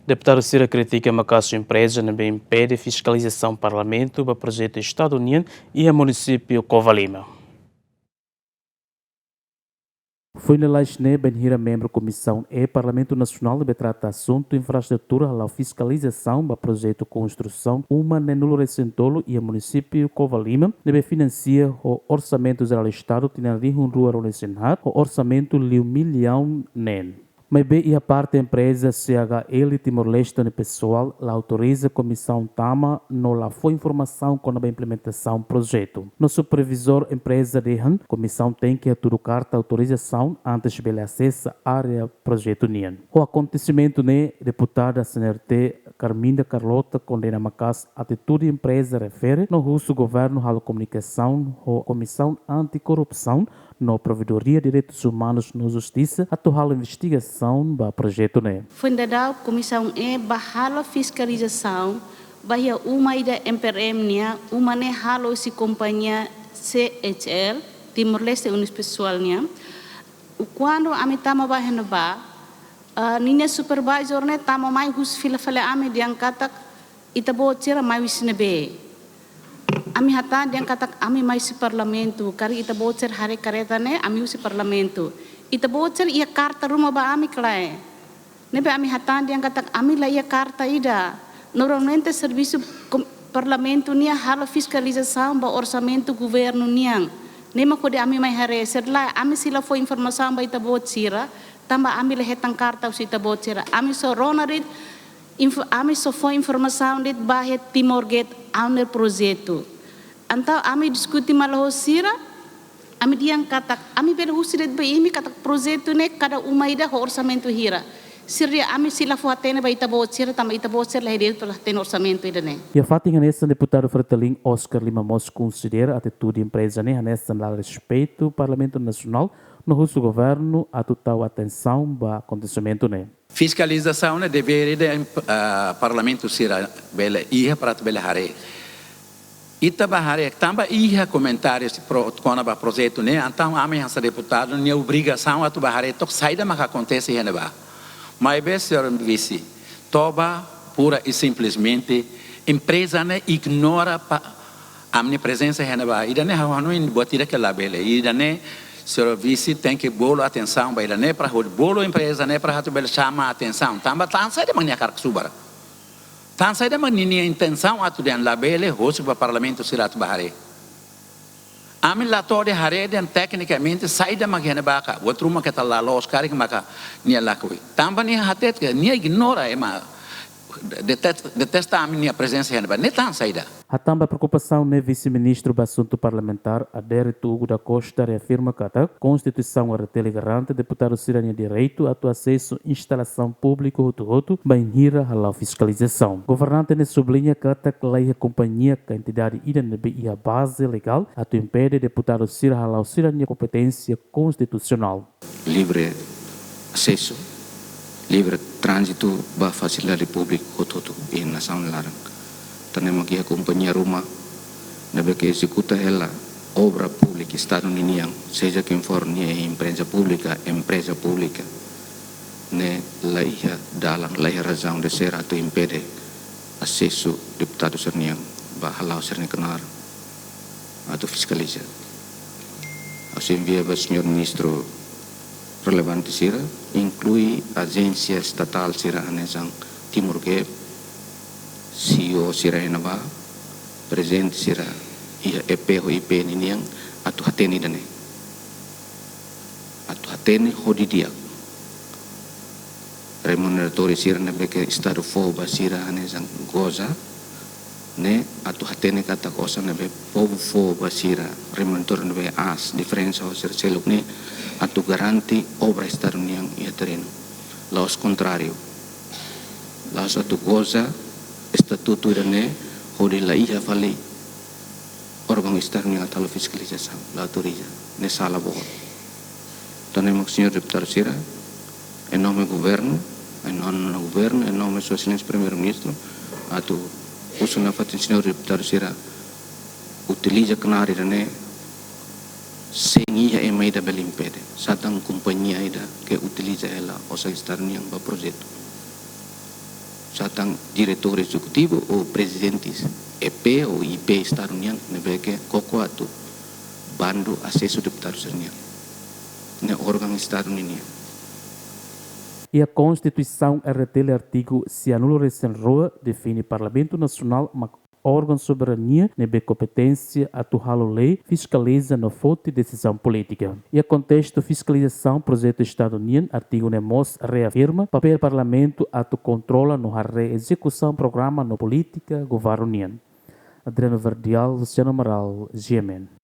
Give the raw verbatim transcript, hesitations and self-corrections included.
Deputadu sira kritika maka'as empreza ne'ebé impede fiskalizasaun Parlamentu ba projetu Estadu nian iha munisípiu Covalima. Foin lalais ne'e bainhira membru Komisaun E Parlamentu Nasionál ne'ebé trata asuntu infraestrutura hala'o fiskalizasaun ba projetu konstrusaun uma neen-nulu resin-tolu iha munisípiu Covalima ne'ebé finansia ho Orsamentu Jerál Estadu tinan rihun rua ruanulu-resin-haat ho orsamentu liu millaun neen. Maibé iha parte empreza C H L Timor-Leste nia pesoál la autoriza komisaun tama no la fó informasaun kona-ba implementasaun projetu. No supervizór empreza dehan, komisaun tenke hatudu karta autorizasaun antes bele asesa área projetu nian. Ho akontesimentu ne'e, deputada C N R T Carminda Carlota kondena maka'as atitude empreza refere no husu governu halo komunikasaun ho Komisaun Anti-Korrupsaun no Provedoria Direitus Umanus no Justisa atu halo investigasaun ba projetu ne'e. Foin daudauk Komisaun E bá halo fiskalizasaun ba iha uma ida M P R M nian, uma ne'e halo husi kompañia C H L, Timor-Leste União Pessoal nian. Kuandu ami tama bá iha ne'ebá, ah, ninia supervisor ne'e tama mai husu fila fali ami dehan katak, ita-boot sira mai husi ne'ebé? Ami hatán dehan katak ami mai husi Parlamentu, karik ita-boot sira haree kareta ne'e, ami husi Parlamentu. Ita-boot sira iha karta ruma ba ami ka lae? Ne'ebé ami hatán dehan katak ami la iha karta ida. Normalmente servisu kom-, Parlamentu nian halo fiskalizasaun ba orsamentu governu nian. Ne'e mak hodi ami mai haree, se lae ami sei la fó informasaun ba ita-boot sira, tanba ami la hetan karta husi ita-boot sira. Ami só rona de'it, info-, ami só fó informasaun de'it ba iha Timor Gate owner projetu. Entaun ami diskute malu ho sira, ami dehan katak, ami bele husu de'it ba imi katak projetu ne'e kada uma ida ho orsamentu hira. Sira dehan ami sei la fó hatene ba ita-boot sira, tanba ita-boot sira la iha direitu atu la hatene orsamentu ida-ne'e. Iha fatin hanesan, deputadu Fretilin Oscar Lima mós konsidera atitude empreza ne'e hanesan la respeitu Parlamentu Nasionál no husu governu atu tau atensaun ba akontesimentu ne'e. Fiskalizasaun ne'e devér ida, ah, Parlamentu sira bele iha para atu bele haree. Ita bá haree, tanba iha komentáriu husi pro-, kona-ba projetu ne'e, entaun ami hanesan deputadu nia obrigasaun atu bá haree took saida maka akontese iha ne'ebá. Maibé, señór Vise, toba pura i simplesmente empreza ne'e ignora pa-, ami-nia prezensa iha ne'ebá. Ida-ne'e ha'u hanoin buat ida ke labele. Ida-ne'e, señór Vise tenke bolu atensaun ba ida-ne'e para hodi bolu empreza ne'e para atu bele xama atensaun. Tanba tansá ida mak nia hakarak subar? Tansá ida mak ninia intensaun atu dehan labele husik ba Parlamentu sira atu bá haree? Ami la to'o de'it haree dehan teknikamente saida mak iha ne'ebá ka, buat ruma ke ta la loos karik maka nia lakohi. Tanba nia hatete ke nia ignora ema, detet-, detesta ami-nia prezensa iha ne'ebá. Ne'e tansá ida? Hatán ba preokupasaun ne'e, Vise-Ministru ba Asuntu Parlamentár, Adérito Hugo da Costa, reafirma katak Konstituisaun R T L garante deputadu sira-nia direitu atu asesu instalasaun públiku hotu-hotu bainhira hala'o fiskalizasaun. Governante ne'e subliña katak la iha kompañia ka entidade ida ne'ebé iha baze legál atu impede deputadu sira hala'o sira-nia kompeténsia konstitusionál. Livre asesu, livre tránzitu ba fasilidade públiku hotu-hotu iha nasaun laran. Tan ne'e mak iha kompañia ruma ne'ebé ke ezekuta hela obra públika Estadu ninian, seja quem for, nia empreza públika, empreza públika, ne'e la iha dalan, la iha razaun de ser atu impede asesu deputadu sira-nian ba hala'o sira-nia knaar atu fiskaliza. Ha'u sei envia ba señór ministru relevante sira, inklui ajénsia estatál sira hanesan Timor Gate, C E O sira iha ne'ebá, prezidente sira iha E P ho I P ninian, atu hatene ida-ne'e. Atu hatene ho didi'ak. Remuneratóriu sira ne'ebé ke Estadu fó ba sira hanesan goza, ne'e atu hatene katak osan ne'ebé povu fó ba sira, remuneratóriu ne'ebé aas, diferensa ho sira seluk ne'e, atu garante obra Estadu nian iha terrenu. La'ós kontráriu. La'ós atu goza estatutu ida-ne'e hodi la iha fali órgaun Estadu nian atu halo fiskalizasaun, la autoriza, ne'e sala boot. Tan ne'e mak señór deputadu sira, em nome governu, em nome governu, em nome Sua Exelénsia Primeiru-Ministru, atu husu nafatin señór deputadu sira utiliza knaar ida-ne'e sein iha ema ida bele impede, sá tan kompañia ida ke utiliza hela osan Estadu nian ba projetu. Tatan diretór ezekutivu ou prezidente E P ou I P Estadu nian ne'ebé ke koko atu bandu asesu deputadu sira-nian. Ne'e órgaun Estadu ninian. Iha Konstituisaun R D T L artigu sianulu resin rua define Parlamentu Nasionál mak órgaun soberania ne'ebé kompeténsia atu halo lei, fiskaliza no foti desizaun polítika. Iha kontestu fiskalizasaun projetu Estadu nian, artigu ne'e mós reafirma papél Parlamentu atu kontrola no haree ezekusaun programa no polítika governu nian. Adriano Verdial, Luciano Amaral, G M N.